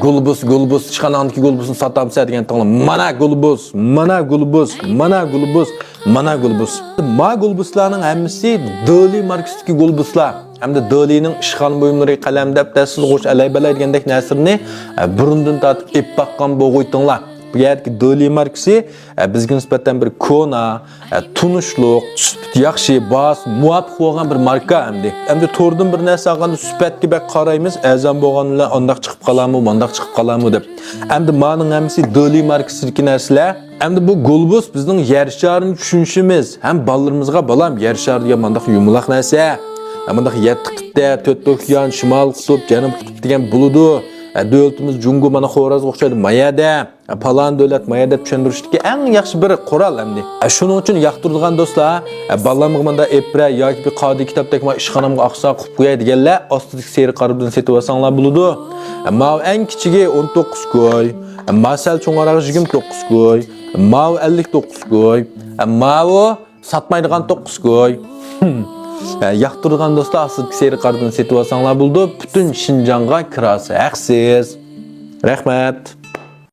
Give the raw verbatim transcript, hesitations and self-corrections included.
گولبۇس، گولبۇس، ئىشخاناڭدىكى گولبۇسنى ساتامسەن دېگەن تاڭلا، مانا گولبۇس، مانا گولبۇس، مانا گولبۇس، مانا گولبۇس. ما گولبۇسلارنىڭ ھەممىسى دېلى ماركىسىدىكى گولبۇسلار. ھەمدە دېلىنىڭ ئىشخانا بۇيۇملىرى، قەلەم، دەپتەر، سىزغۇچ، ئەلەي-بەلەي دېگەندەك نەرسىلىرىنى، ئە، بۇرۇندىن تارتىپ ئېلىپ باققان بولغۇيتۇڭلار. بۇ يەردىكى دېلى ماركىسى، ئە، بىزگە نىسبەتەن بىر كونا، ئە، تونۇشلۇق، سۈپىتى ياخشى، باھاسى مۇۋاپىق بولغان بىر ماركا ئەمدى. ئەمدى توردىن بىر نەرسە ئالغاندا سۈپەتكە بەك قارايمىز، ئەرزان بولغان بىلەن ئانداق چىقىپ قالامۇ، مانداق چىقىپ قالامۇ دەپ. ئەمدى مانىڭ ھەممىسى دېلى ماركىسىدىكى نەرسىلەر. ئەمدى بۇ گولبۇس بىزنىڭ يەر شارىنى چۈشىنىشىمىز ھەم بالىلىرىمىزغا، بالام، يەر شارى دېگەن مانداق يۇمىلاق نەرسە. ھە، مانداق يەتتە قىتئە، تۆت ئوكيان، شىمال قۇتۇپ، جەنۇب قۇتۇپ دېگەن بولىدۇ. ھە، دۆلىتىمىز جۇڭگو مانا خورازغا ئوخشايدۇ، ما يەردە. ھە، پالان دۆلەت ما يەردە دەپ چۈشەندۈرۈشتىكى ئەڭ ياخشى بىر قورال ئەمدى. ھە، شۇنىڭ ئۈچۈن ياقتۇرىدىغان دوستلار، ھە، بالامغا مانداق ئېپرە ياكى بىر قادىي كىتابتەك ما ئىشخانامغا ئاقساق قۇپ قوياي دېگەنلەر ئاستىدىكى سېرىق قارىدىن سېتىۋالساڭلار بولىدۇ. ھە، ماۋۇ ئەڭ كىچىكى ئون توققۇز كوي. ماسەل چوڭراق يىگىرمە توققۇز كوي، ماۋۇ ئەللىك توققۇز كوي، ماۋۇ ساتمايدىغان توققۇز كوي. ياقتۇرىدىغان دوستلار ئاستىدىكى سېرىق قارىدىن سېتىۋالساڭلار بولىدۇ. پۈتۈن شىنجاڭغا كىراسى ھەقسىز. رەھمەت.